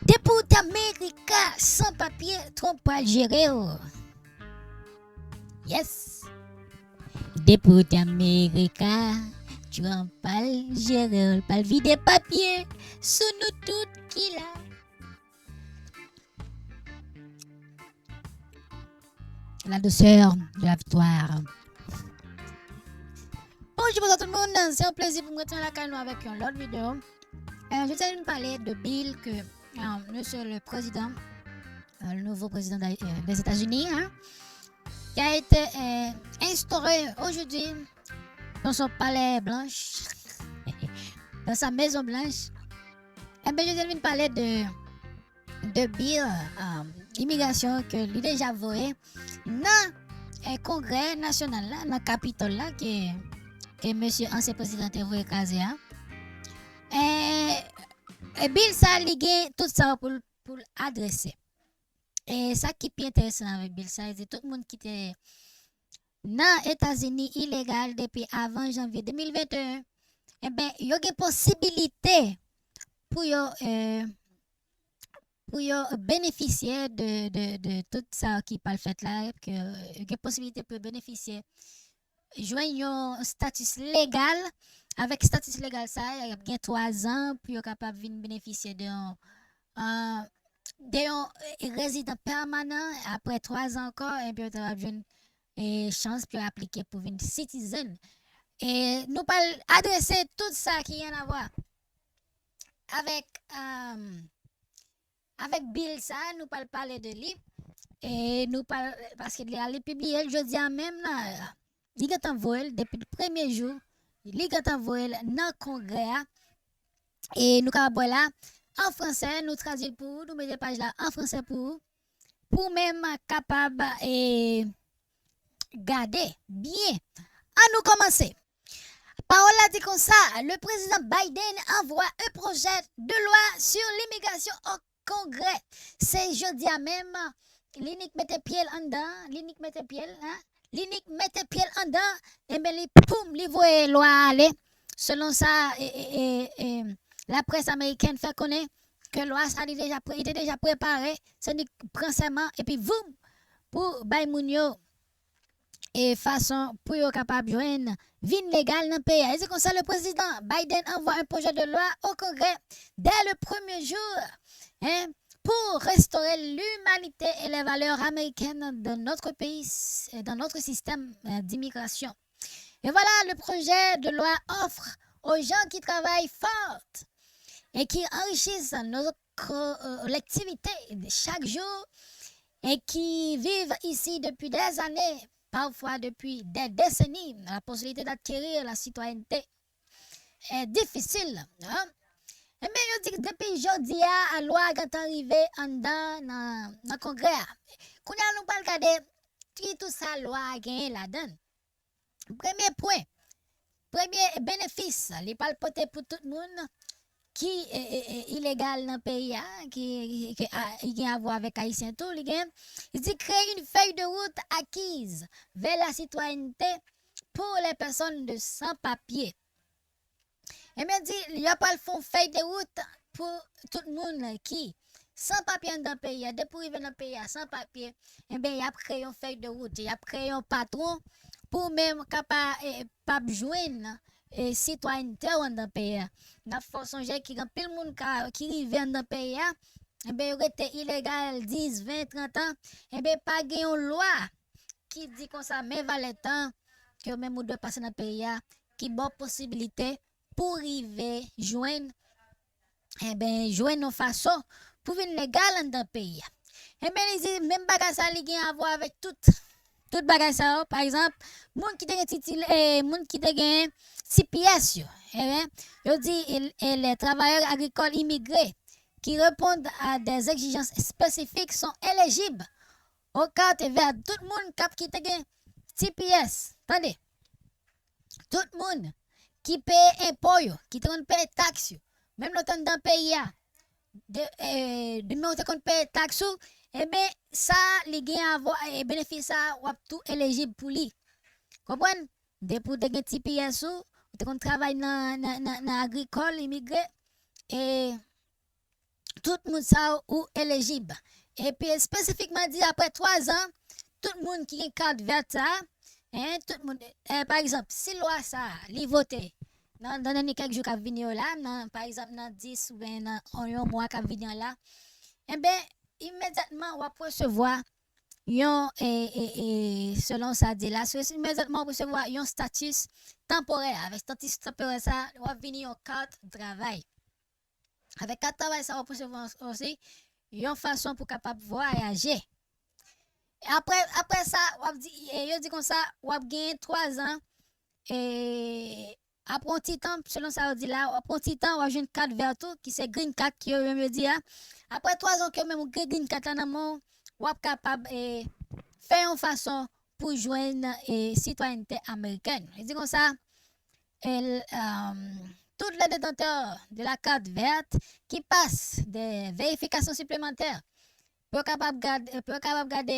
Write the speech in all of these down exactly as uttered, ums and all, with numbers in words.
Depi w te Amerika, san papye, Trump pral jere w. Yes. Depi w te Amerika, Trump pral jere w, l pral vide papye sou nou tout ki la. La douceur de la victoire. Bonjou, bonswa tout moun. Se yon plezi pou mwen retounen lakay nou avèk yon lòt videyo. Euh, je tiens à parler de bill que euh, monsieur le président, euh, le nouveau président des euh, États-Unis, hein, qui a été euh, instauré aujourd'hui dans son palais blanche, dans sa Maison Blanche. Eh bien, je viens de parler de de bill euh, imigrasyon ke li deja voye nan eh, Kongrè Nasyonal la, nan Kapitòl la, ke, ke mesye ansyen prezidan te voye kraze a. Eh, eh, bill sa, li gen tout sa pou, pou l adrese. E sa ki pi enteresan avèk bill sa, se tout moun ki te nan Etazini ilegal depi avan janvye de mil venteyen, enben, yo gen posibilite pou yo eh, pou yo benefisye de, de, de tout sa ki pral fèt la, ke yo gen posibilite pou yo benefisye, jwenn yon status legal. Avèk status legal sa, y ap gen twa zan pou yo kapab vin benefisye de yon, euh, de yon eh, rezidan pèmanan. Apre twa zan ankò, epi yo ta ap jwenn eh, chans pou yo aplike pou vin citizen. E nou pral adrese tout sa ki gen avwa avèk, euh, avèk bill sa, nou pral pale de li. E nou pral, paske li a, li pibliye l jodi a menm la. Li gentan voye l depi premye jou. Li gentan voye l nan Kongrè a. E nou kapab wè la, an fransè, nou tradui l pou ou, nou mete paj la an fransè pou ou. Pou w menm kapab eh, gade byen. Ann nou kòmanse. Pawòl la di konsa, le président Biden envoie un projet de loi sur l'immigration au Congrès. Se jodi a menm, li nik mete pye l anndan, li nik mete pye l, hein? Li nik mete pye l anndan, enben li poum, li voye lwa a ale. Selon sa, e, e, e, e, laprès amerikèn fè konnen ke lwa sa li deja pre, li te deja prepare, se nik pran sèman epi voum pou bay moun yo e fason pou yo kapab jwenn vin legal nan peyi a. E se konsa le président Biden envoie un projet de loi au Congrès dès le premier jour, hein, pour restaurer l'humanité et les valeurs américaines dans notre pays, dans notre système euh, d'immigration. Et voilà, le projet de loi offre aux gens qui travaillent fort et qui enrichissent nos collectivités chaque jour et qui vivent ici depuis des années, parfois depuis des décennies, la possibilité d'acquérir la citoyenneté est difficile. Hein? Ebyen, yo di depi jodi a, lwa a gentan rive anndan nan, nan Kongrè a. Kounye a, nou pral gade ki tout sa lwa a genyen ladan l. Premye pwen, premye benefis li pral pote pou tout moun ki e, e, e, ilegal nan peyi a, ki, ki, ki a, ki gen avwa avèk Ayisyen tou, li gen, li di créer une feuille de route acquise vers la citoyenneté pour les personnes de sans papier. Ebyen, di, yo pral fè yon fèy de wout pou tout moun ki san papye anndan peyi a. Depi w rive nan peyi a san papye, ebyen, y ap kreye yon fèy de wout, y ap kreye yon patwon pou w menm ka pa, e, p ap jwenn, e, sitwayènte w anndan peyi a. N ap fè w sonje ki gen anpil moun ka, ki rive anndan peyi a, ebyen, yo rete ilegal dis, ven, trant an, ebyen, pa gen yon lwa ki di konsa, men valè tan ke w menm ou dwe pase nan peyi a, ki ba w posibilite pou w rive jwenn, enben, jwenn yon fason pou vin legal anndan peyi a. Enben, li di, menm bagay sa, li gen avwa avèk tout, tout bagay sa yo. Pa egzanp, moun ki te gen titil, e, moun ki te gen T P S yo, enben, yo di, e, e, les travailleurs agricoles immigrés qui répondent à des exigences spécifiques sont éligibles aux cartes vertes. Tout moun k ap, ki te gen T P S, tande, tout moun ki peye enpo yo, ki te konn peye taks yo, menm lè w te anndan peyi a, de, e, demen w te konn peye taks ou, enben, sa, li gen avwa, e, benefis sa, w ap tou elijib pou li. Konprann? Depi w te gen T P S ou, ou te konn travay nan, nan, nan, nan agrikòl, imigre, e, Tout moun sa yo ou elejib. Epi espesifikman di apre twa zan, tout moun ki gen kat vèt sa, en, tout moun, eh, pa egzanp, si lwa sa li vote nan, nan, nan kèk jou k ap vini yo la, nan, pa egzanp, nan dis oubyen nan yon mwa k ap vini an la, enben, imedyatman w ap resevwa yon, e, e, e, selon sa di la, se imedyatman w ap resevwa yon status tanporè. Avèk status tanporè sa, w ap vini yon kat travay. Avèk kat travay sa, w ap resevwa osi yon fason pou kapab vwayaje. Apre, apre sa, w ap di, e, yo di konsa, w ap gen twa zan, e, apre yon ti tan, selon sa yo di la, apre yon ti tan, w ap jwenn kat vè tou, ki se green card ki yo menm yo di a. Apre twa zan ke menm ou gen green card la nan men w, w ap kapab, e, fè yon fason pou jwenn, e, sitwayènte amerikèn. Li di konsa, e, l-, um, tous les détenteurs de la carte verte qui passent des vérifications supplémentaires pou yo kapab gad-, pou yo kapab gade,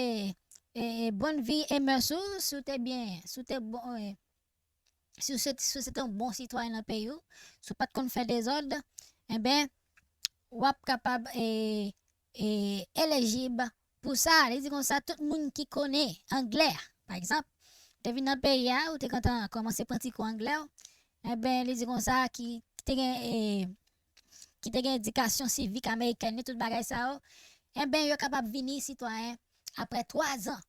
e, e, bonn vi e mès ou, si w te byen, si w te bon, e, si w se, si w se te yon bon sitwayen nan peyi w, si w pa t konn fè dezòd, enben, w ap kapab, e, e, elejib pou sa. Li di konsa, tout moun ki konnen anglè, pa egzanp, te vin nan peyi a, ou te gentan kòmanse pran ti kou anglè w, enben, li di konsa, ki, ki te gen, e, ki te gen edikasyon sivik amerikèn, ni tout bagay sa yo, enben, yo kapab vini sitwayen apre twa zan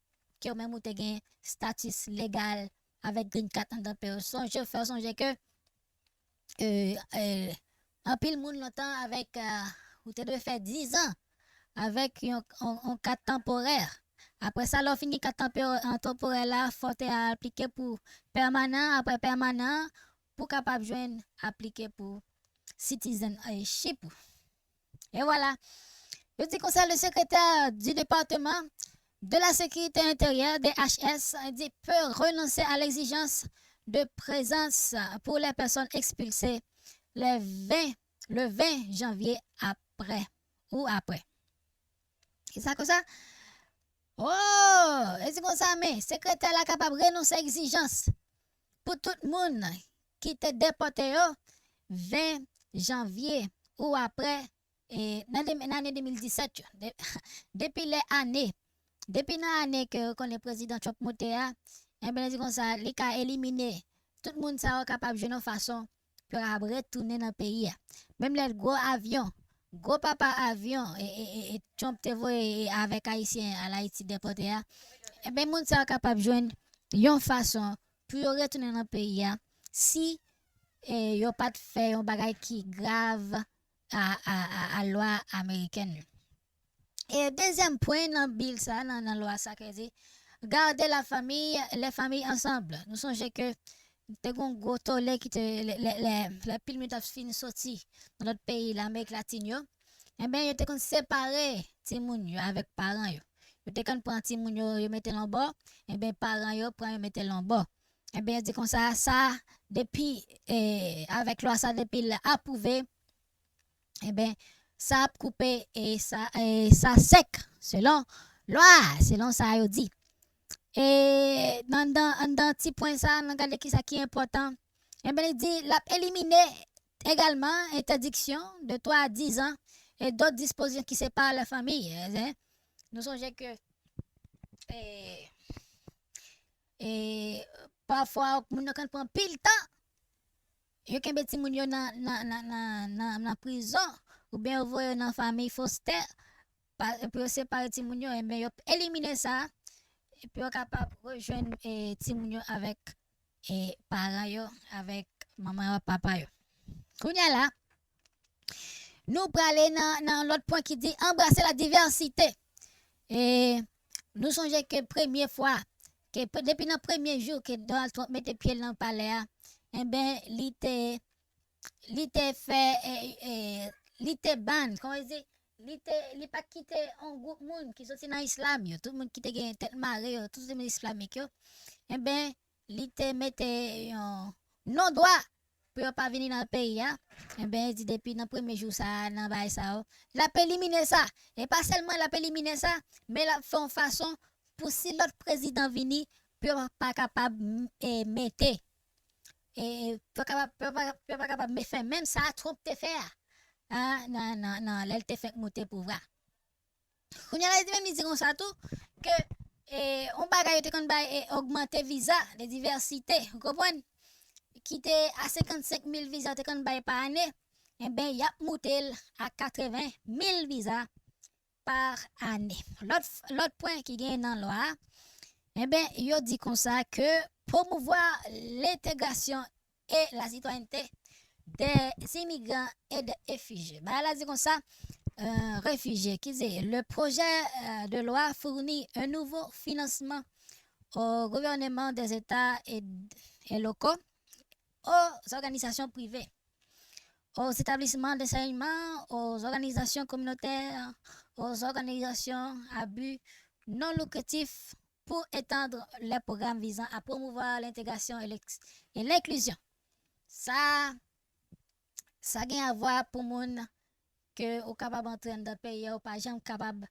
ke w menm ou te gen status legal avèk green card anndan peyi w. Sonje, fè w sonje ke, e, e, anpil moun lontan avèk, e, ou te dwe fè diz an avèk yon, yon, yon kat tanporè. Apre sa, lè w fini kat tanpo-, an tanporè la, fò w te al aplike pou pèmanan, apre pèmanan, pou kapab jwenn aplike pou citizenship ou. E vwala. Yo di konsa, le secrétaire du département de la sécurité intérieure, D H S, di peut renoncer à l'exigence de présence pour les personnes expulsées le vingt, le vingt janvier après ou après. E sa konsa? Oh, e di konsa, men sekretè la kapab renonse egzijans pou tout moun ki te depòte yo ven janvye ou apre, e, nan de, nan ane de mil disèt yo. De, depi lè ane, depi nan ane ke yo konnen prezidan Trump moute a, enben, li di konsa, li ka elimine tout moun sa yo kapab jwenn yon fason pou yo kapab retounen nan peyi a. Menm lè gwo avyon, gwo papa avyon, e, e, e, e Trump te voye, e, avèk Ayisyen al Ayiti depòte a, enben, moun sa yo kapab jwenn yon fason pou yo retounen nan peyi a si, e, yo pa t fè yon bagay ki grav a, a, a, a lwa amerikèn yo. E dezyèm pwen nan bil sa, nan, nan lwa sa, ki di, garder la famille, les familles ensemble. Nou sonje ke te gen yon gwo tole ki te, lè, lè, lè, lè pil moun t ap fin soti nan lòt peyi Lamerik Latin yo, enben, yo te konn separe timoun yo avèk paran yo. Yo te konn pran timoun yo, yo mete l yon bò, enben, paran yo pran yo mete l yon bò. Enben, yo di konsa, sa, depi, e, avèk lwa sa, depi l apwouve, enben, sa ap koupe e sa, e sa sèk, selon lwa, selon sa yo di. E nan, nan, anndan ti pwen sa, nou gade kisa ki enpòtan. Enben, li di, l ap elimine egalman entèdiksyon de twa a diz an e dòt dispozisyon ki separe la fanmi. E, nou sonje ke, e, e, pafwa, moun yo konn pran pil tan. Yo kenbe timoun yo nan, nan, nan, nan, nan, nan prizon, oubyen yo voye yo nan fanmi fostè, pa, pou yo separe timoun yo, enben, yo elimine sa, pou yo kapab rejwenn, e, timoun yo avèk, e, paran yo, avèk manman yo, papa yo. Kounye a la, nou prale nan, nan lòt pwen ki di, embrasser la diversité. E nou sonje ke premye fwa, ke pe-, depi nan premye jou ke Donald Trump mete pye l nan palè a, enben, li te, li te fè, e, e, li te ban, kòman yo di, li te, li pa t kite yon gwoup moun ki soti nan islam yo, tout moun ki te gen tèt mare yo, tout moun islamik yo, enben, li te mete yon non dwa pou yo pa vini nan peyi a. Enben, li di depi nan premye jou sa a, nan bagay sa yo, l ap elimine sa. E pa sèlman l ap elimine sa, men l ap fè yon fason pou si lòt prezidan vini, pou yo pa kapab, e, mete, e, pou yo kapab, pou yo pa, pou yo pa kapab me-, fè menm sa Trump te fè a. a, nan, nan, nan, lè l te fèk moute pouvwa. Kounye a la, li di menm, li di konsa tou, ke, e, yon bagay yo te konn bay, e, ogmante viza de divèsite, ou konprann? Ki te a senkannsenk mil viza yo te konn bay pa ane, enben, y ap moute l a katreven mil viza pa ane. Lòt, lòt pwen ki genyen nan lwa a, enben, yo di konsa ke promouvoir l'intégration et la citoyenneté des immigrants et des réfugiés. Bagay la di konsa, euh, réfugiés, ki di, le projet, euh, de loi fournit un nouveau financement au gouvernement des États et, et locaux, aux organisations privées, aux établissements d'enseignement, aux organisations communautaires, aux organisations à but non lucratif pour étendre les programmes visant à promouvoir l'intégration et l'ex-, et l'inclusion. Sa, sa gen avwa pou moun ke ou kapab antre anndan peyi a, ou pa janm kapab,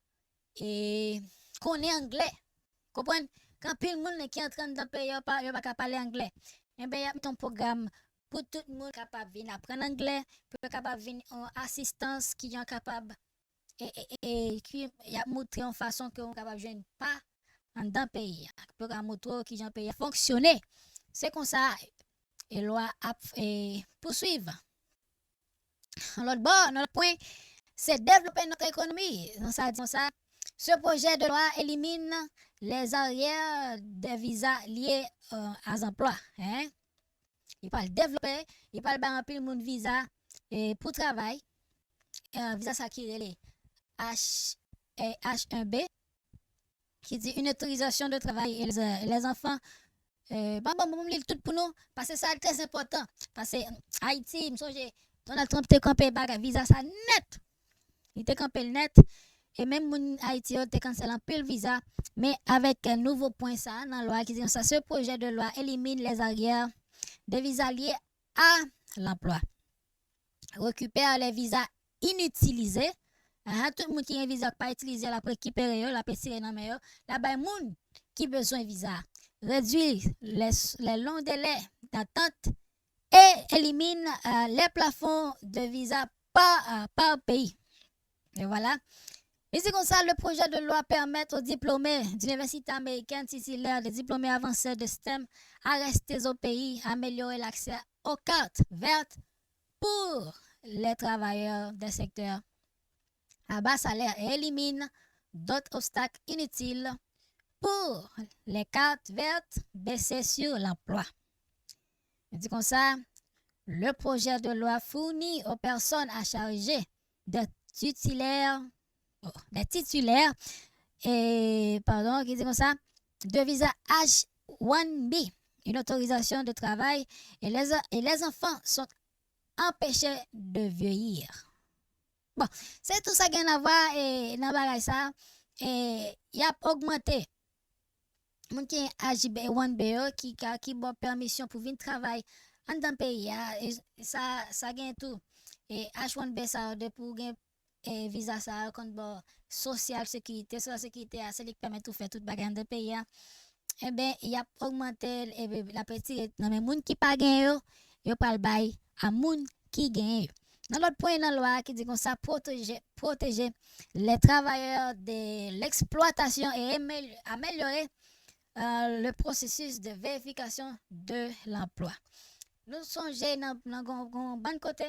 e, konnen anglè. Konprann? Gen anpil moun ki antre anndan peyi a, yo pa, yo pa ka pale anglè. Enben, y ap mete yon pwogram pou tout moun kapab vin aprann anglè, pou yo kapab vin yon asistans ki yon kapab, e, e, e, ki y ap montre yon fason ke ou kapab jwenn pa anndan peyi a. Pou yo ka montre w kijan peyi a fonksyone. Se konsa, e, lwa ap, e, pouswiv. Yon lòt bò, yon lòt pwen, se développer notre économie. Nan sa di konsa, ce projet de loi élimine les arrières des visas liés, euh, à l'emploi. Hein? Li pral devlope, li pral bay anpil moun viza, e, pou travay. E, viza sa ki rele H, e, H un B, ki di une autorisation de travail et les, les enfants. E, ban, ban, ban m li l tout pou nou, paske sa trè enpòtan. Paske Ayiti, m sonje, Donald Trump te kanpe bagay viza sa nèt. Li te kanpe l nèt. E menm moun Ayiti yo te kansèl anpil viza. Men avèk, e, nouvo pwen sa nan lwa ki di konsa, ce projet de loi élimine les arrières des visas liés à l'emploi. Récupère les visas inutilisés. Aha, tout moun ki gen viza k pa itilize, l ap rekipere yo, l ap retire nan men yo, l ap bay moun ki bezwen viza. Réduit les, les longs délais d'attente et élimine, euh, les plafonds de visa par, euh, par pays. Et voilà. Li di konsa, le projet de loi permet aux diplômés d'universités américaines titulaires de diplômés avancés de STEM à rester au pays, améliorer l'accès aux cartes vertes pour les travailleurs des secteurs à bas salaire et élimine d'autres obstacles inutiles pour les cartes vertes basées sur l'emploi. Li di konsa, le projet de loi fournit aux personnes à charge des titulaires, oh, des titulaires, et, pardon, ki di konsa, de visa H one B, une autorisation de travail, et les, et les enfants sont empêchés de vieillir. Bon, se tou sa gen avwa, e, nan bagay sa, e, y ap ogmante moun ki H one B yo, ki ka, ki ba w pèmisyon pou vin travay anndan peyi a, e, sa, sa gen tou, e, H one B sa yo, depi w gen, e, viza sa yo, konn ba w sosyal sekirite, sosyal sekirite a, se li k pèmèt ou fè tout bagay anndan peyi a. Enben, y ap ogmante l, e, l ap retire nan men moun ki pa gen yo, yo pral bay a moun ki gen yo. Nan lòt pwen nan lwa a ki di konsa, protéger, protéger les travailleurs de l'exploitation et améliorer, euh, le processus de vérification de l'emploi. Nou sonje nan, nan gon, gon bann kote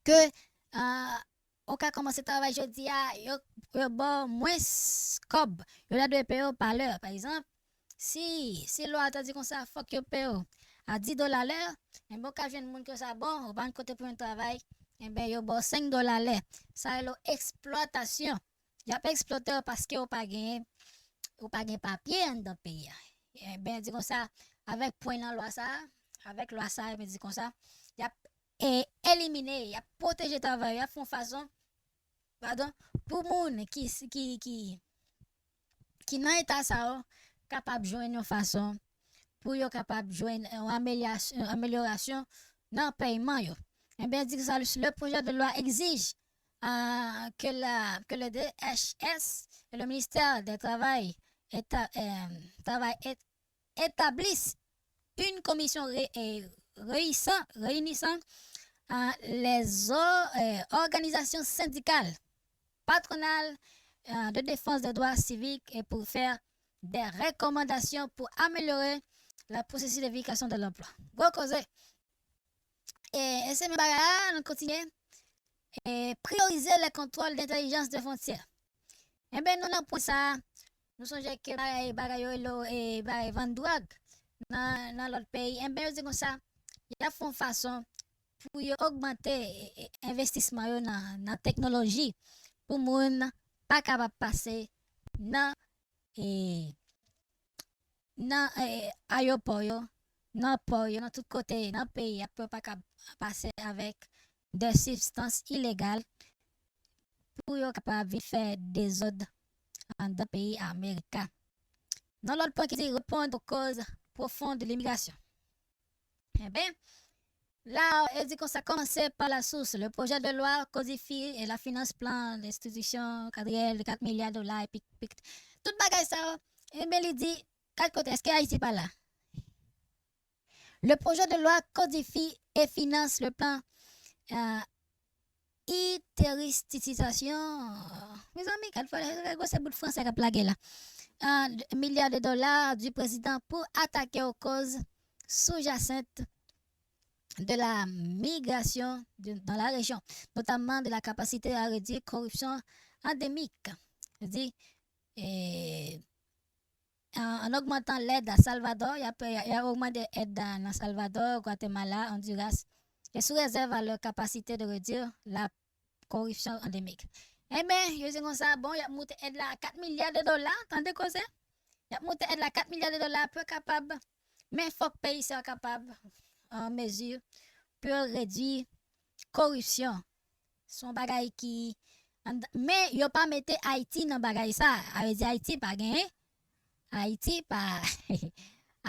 ke, euh, ou ka kòmanse travay jodi a, yo, yo ba w mwens kòb, yo ta dwe peye w pa lè. Pa egzanp, si, si lwa a ta di konsa, fòk yo peye w a dis dola lè, enben, ou ka jwenn moun konsa, bon, ou pa gen kote pou jwenn travay, enben, yo ba w senk dola lè. Sa rele w eksplwatasyon. Y ap eksplwate w paske ou pa gen, ou pa gen papye anndan peyi a. Enben, di konsa, avèk pwen nan lwa sa a, avèk lwa sa a, enben, di konsa, y ap, e, elimine, y ap pwoteje travay yo, y ap fè yon fason, padon, pou moun ki, ki, ki, ki nan eta sa yo kapab jwenn yon fason pou yo kapab jwenn yon amelya-, amelyorasyon nan pèyman yo. Enben, di sa, le, le projet de loi exige, euh, que la, que le D H S et le ministère du Travail éta-, euh, Travail é-, établissent une commission ré-, euh, réunissant, réunissant euh, les o- euh, organisations syndicales, patronales, euh, de défense des droits civiques et pour faire des recommandations pour améliorer le processus de vérification de l'emploi. Gwo koze. E, e se menm bagay la, nou kontinye. E, prioriser les contrôles d'intelligence de frontières. Enben, nou nan pwen sa, nou sonje ke bagay, bagay yo rele, e, bagay vann dwòg nan, nan lòt peyi. Enben, yo di konsa, y ap fè yon fason pou yo ogmante, e, e, envestisman yo nan, nan teknoloji pou moun pa kapab pase nan, e, nan, e, ayewopò yo, nan pò yo, nan tout kote nan peyi a, pou yo pa ka pase avèk de sibstans ilegal pou yo kapab vin fè dezòd anndan peyi Amerika. Nan lòt pwen ki di répondre aux causes profondes de l'immigration. Enben, la, yo di konsa, commencer par la source. Le projet de loi codifie et la finance plan d'institution quadriel de quatre milliards de dollars, epi, epi, tout bagay sa yo, enben, li di, kat kote, èske Ayiti pa la? Le projet de loi codifie et finance le plan, euh, iteristisasyon. Mezanmi, kat fwa, gwo se bout fransè k ap lage la. Un milliard de dollars du président pour attaquer aux causes sous-jacentes de la migration de- dans la région, notamment de la capacité à réduire corruption endémique. Di, e, en, en augmentant l'aide à Salvador, y ap, y ap ogmante èd la nan Salvador, Guatemala, Honduras, et sous réserve à leur capacité de réduire la corruption endémique. Enben, yo di konsa, bon, y ap moute èd la a kat milya de dola, tande koze. Y ap moute èd la a kat milya de dola pou yo kapab, men fòk peyi sa yo kapab an mezi pou yo redui koripsyon. Se yon bagay ki, men yo pa mete Ayiti nan bagay sa. A vle di Ayiti pa genyen. Ayiti pa,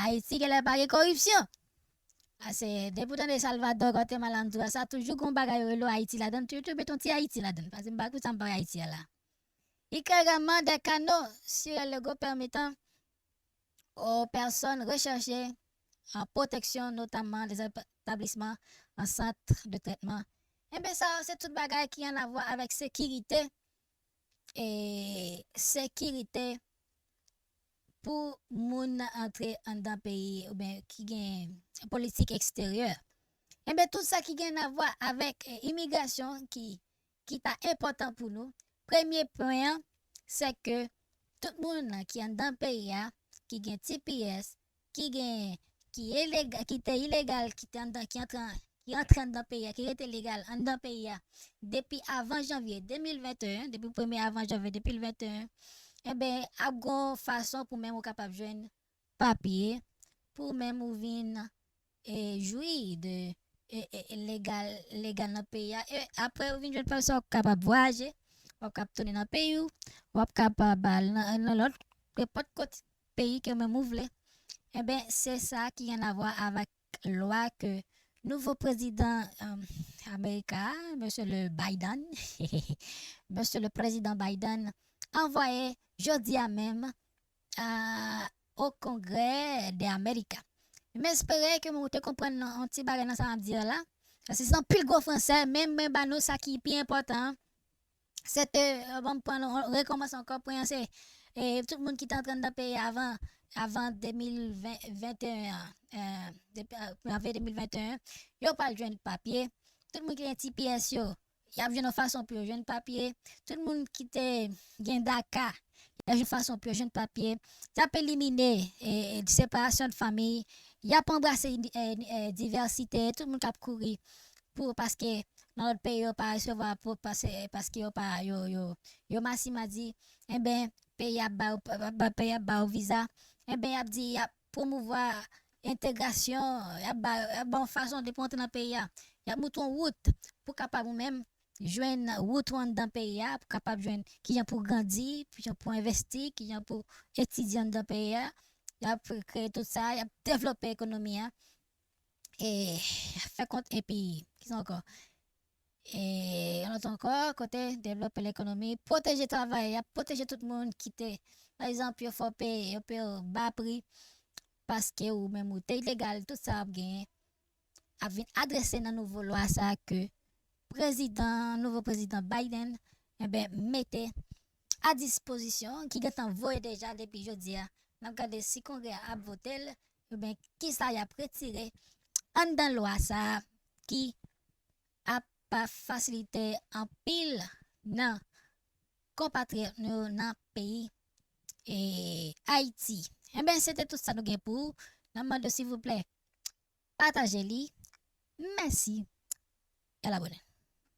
Ayiti genlè pa gen koripsyon. Ase, depi w tande Salvador, Guatemala, Honduras, sa toujou gon bagay yo rele Ayiti ladan, toujou mete yon ti Ayiti ladan. Paske m pa konn sa m pa wè Ayiti a la. Il crée également des canaux sur les légaux permettant aux personnes recherchées en protection, notamment les établissements en centre de traitement. Enben, sa, se tout bagay ki an avwa avèk sekirite, e sekirite pou moun antre anndan peyi oubyen ki gen politik eksteryè. Enben, tout sa ki gen avwa avèk, e, imigrasyon ki, ki ta enpòtan pou nou. Premye pwen an, se ke tout moun ki anndan peyi a, ki gen T P S, ki gen, ki ilega- ki te ilegal, ki te anndan, ki antre, ki antre anndan peyi a, ki rete legal anndan peyi a, depi avan janvye de mil venteyen, depi premye avan janvye de mil venteyen, enben, ap gon fason pou menm ou kapab jwenn papye, pou menm ou vin, e, jwi de, e, e, e legal, legal nan peyi a. E apre ou vin jwenn papye sa, w ap kapab vwayaje, w ap kapab tounen nan peyi w, w ap kapab al nan, nan lòt, nenpòt kot peyi ke menm ou vle. Enben, se sa ki gen avwa avèk lwa ke nouvo prezidan, e, Amerika, mesye le Biden, mesye le prezidan Biden, anvwaye jodi a menm, a, o Kongrè de Amerika. M espere ke nou te konprann yon ti bagay nan sa m ap di a la. Paske se anpil gwo fransè, men mwen ba nou sa ki pi enpòtan an. Se te, e, ban m pran yon, rekòmanse ankò, pwen an se, e, tout moun ki te antre anndan peyi a avan, avan de mil ven, venteyen an, e, depi, e, janvye de mil venteyen, yo pral jwenn papye. Tout moun ki gen T P S yo, y ap jwenn yon fason pou yo jwenn papye. Tout moun ki te gen DACA, y ap jwenn fason pou yo jwenn papye. Y ap elimine, e, e, separasyon de fanmi. Y ap anbrase, e, e, divèsite. Tout moun k ap kouri pou, paske nan lòt peyi yo pa resevwa pou, paske, paske yo pa, yo, yo, yo masimadi. Enben, peyi ap ba yo, ba- peyi ap ba yo viza. Enben, y ap di, y ap pwomouvwa entegrasyon, y ap ba, y ap ba yon fason de pou antre nan peyi a. Y ap montre yon wout pou kapab ou menm jwenn wout ou anndan peyi a, pou kapab jwenn kijan pou grandi, kijan pou envesti, kijan pou etidye anndan peyi a. Y ap kreye tout sa, y ap devlope ekonomi a. E fè kont, epi, kisa ankò? E yon lòt ankò, kote devlope lekonomi, pwoteje travayè, y ap pwoteje tout moun ki te, pa egzanp, yo fè w peye, yo peye w ba pri, paske ou menm ou te ilegal, tout sa w ap genyen. ap vin adrese nan nouvo lwa sa ke prezidan, nouvo prezidan Biden, enben, mete a dispozisyon, ki gentan voye deja depi jodi a. N ap gade si Kongrè a ap vote l, enben, kisa y ap retire anndan lwa sa a ki ap fasilite anpil nan konpatriyòt nou yo nan peyi e Ayiti. Enben, se te tout sa nou gen pou ou. N ap mande w, silvouplè, pataje li. Mèsi. E al abòne.